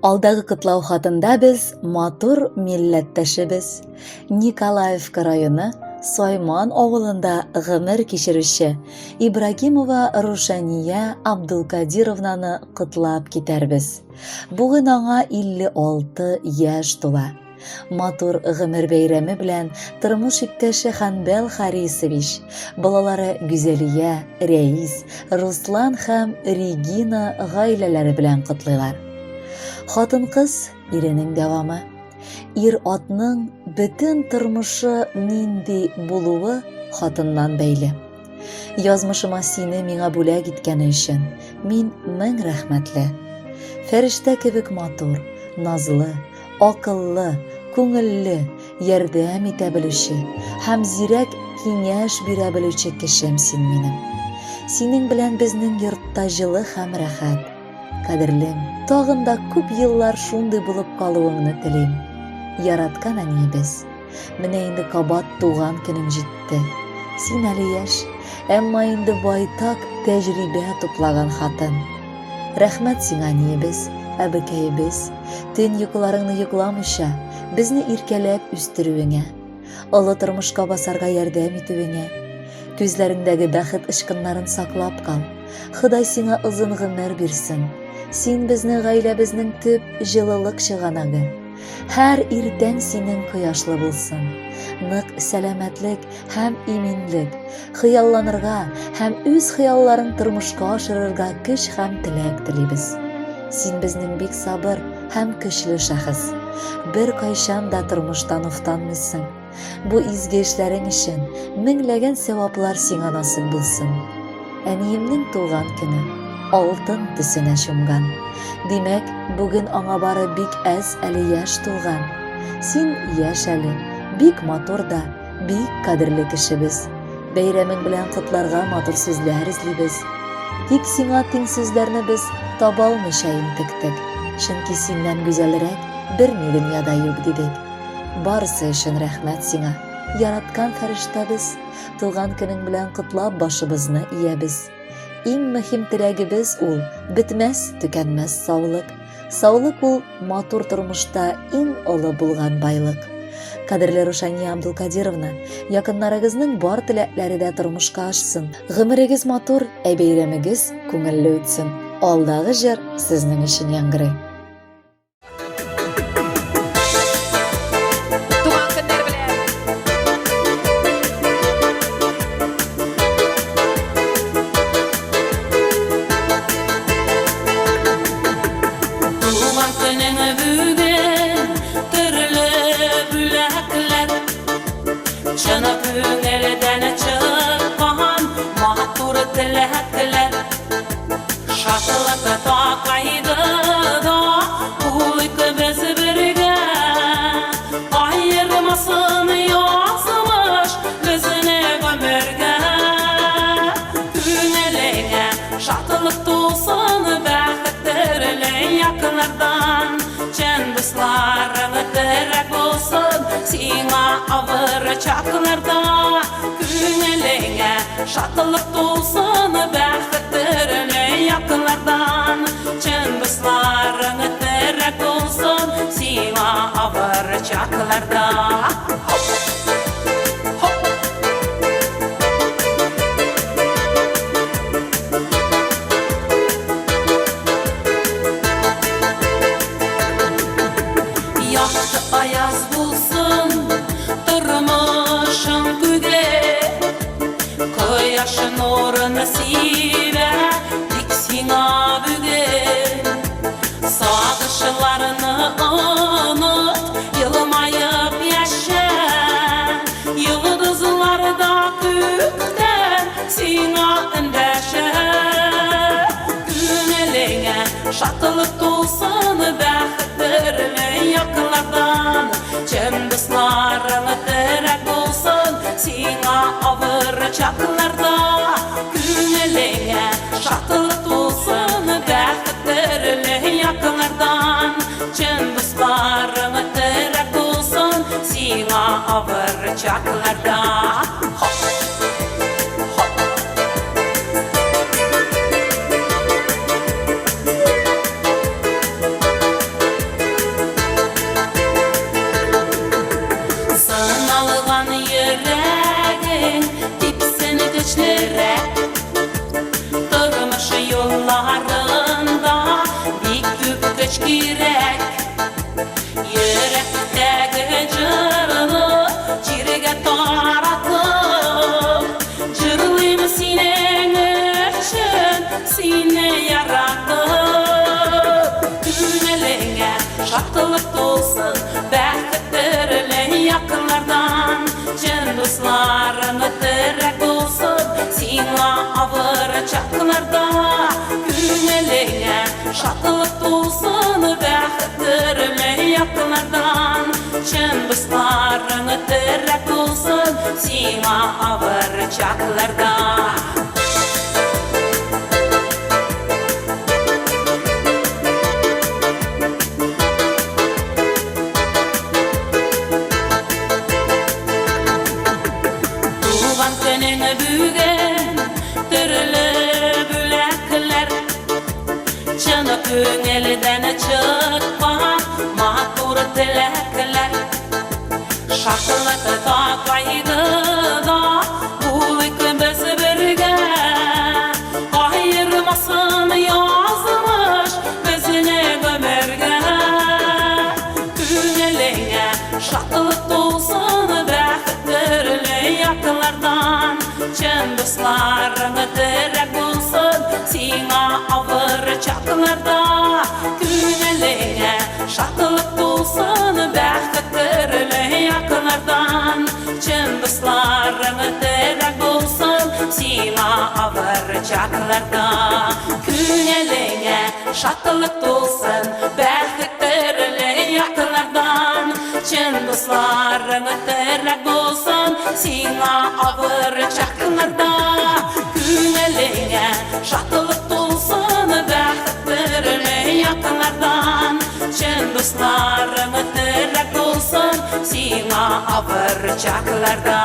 Алдагы котлау хатында без матур милләттәшебез Николаевка районы Сайман авылында гомер кичерүче Ибрагимова Рушания Абдулкадировнаны котлап китәрбез. Бүген аңа 56 яшь тула. Матур гомер бәйрәме белән тормыш иптәше Ханбел Харисович, балалары Гүзәлия, Рәис, Руслан һәм Регина гаиләләре белән котлыйлар. Хатын-кыз иренең дәвамы. Ир-атның бөтен тормышы нинди булуы хатыннан бәйле. Язмышыма сине миңа бүләк иткәне өчен мин мең рәхмәтле. Фәрештә кебек матур, назлы, акыллы, күңелле, ярдәм итә белүче һәм зирәк киңәш бирә белүче кешем син минем. Синең белән безнең йортта җылы һәм рәхәт. Кадерлем, тагын да күп еллар шундый булып калуыңны телим. Яраткан әниебез, менә инде кабат туган көнең җитте. Син әле яшь, әмма инде байтак тәҗрибә туплаган хатын. Рәхмәт сиңа, әниебез, әбекәебез, төн йокыларыңны йокламыйча, безне иркәләп үстерүеңә, олы тормышка басарга ярдәм итүеңә. Күзләреңдәге бәхет очкыннарын саклап кал. Ходай сиңа озын гомер бирсен. Син безнең гаиләбезнең төп җылылык чыганагы. Һәр иртәң синең кояшлы булсын. Нык сәламәтлек һәм иминлек, хыялланырга һәм үз хыялларын тормышка ашырырга көч һәм теләк телибез. Син безнең бик сабыр һәм көчле шәхес. Бер кайчан да тормыштан уфтанмыйсың. Бу изге эшләрең өчен меңләгән сәваплар сиңа насыйп булсын. Әниемнең туган көне алтын төсенә чумган. Димәк, бүген аңа бары бик әз әле яшь тулган. Син яшь әле, бик матур да, бик кадерле кешебез. Бәйрәмең белән котларга матур сүзләр эзлибез. Тик сиңа тиң сүзләрне без таба алмыйча интектек. Чөнки синнән гүзәлрәк берни дөньяда юк дидек. Барысы өчен рәхмәт сиңа, яраткан фәрештәбез. Туган көнең белән котлап башыбызны иябез. Иң мөһим теләгебез ул бетмәс, төкәнмәс саулык. Саулык ул матур тормышта иң олы булган байлык. Кадерле Рушания Абдулкадировна, якыннарыгызның бар теләкләре дә тормышка ашсын. Гомерегез матур, ә бәйрәмегез күңелле үтсен. Алдагы җыр сезнең өчен яңгырый. Туган көннәр белән! Туган көнең бүген төрле бүләкләр. Чын күңелдән чыккан матур теләкләр. Шатлык такайды да кулыйк без бергә. Аермасын язмыш безне гомергә. Күңелеңә шатлык тулсын, бәхет төрле яклардан. Чын дусларың терәк булсын сиңа авыр чакларда. Күңелеңә шатлык тулсын, бәхет төрле яклардан. Чын дусларың терәк булсын сиңа авыр чакларда. Хоп! Хоп! Якты аяз булсын тормышың күге. Кояш нурын сибә тик сиңа бүген. Сагышларны оныт, елмаеп яшә. Йолдызлар да күктән сиңа эндәшә. Күңелеңә шатлык тулсын, бәхет төрле яклардан. Чын дусларың терәк булсын сиңа авыр чакларда. Күңелеңә шатлык тулсын, бәхет төрле яклардан. Чын дусларың терәк булсын сиңа авыр чакларда. Хоп! Хоп! Чын дусларың терәк булсын сиңа авыр чакларда. Күңелеңә шатлык тулсын, бәхет төрле яклардан. Чын дусларың терәк булсын сиңа авыр чакларда. Туган көнең бүген, төрле бүләкләр, чын күңелдән чыккан матур теләкләр. Шатлыкта, кайгыда булыйк без бергә. Аермасын язмыш безне гомергә. Күңелеңә шатлык тулсын, бәхет төрле яклардан. Чын дусларың терәк булсын сиңа авыр чакларда. Күңелеңә шатлык тулсын, бәхет төрле яклардан. Чын дусларың терәк булсын сиңа авыр чакларда. Күңелеңә шатлык тулсын, бәхет төрле яклардан. Чын дусларың терәк булсын сиңа авыр чакларда. Күңелеңә шатлык тулсын, бәхет төрле яклардан. Чын дусларың терәк булсын сиңа авыр чакларда.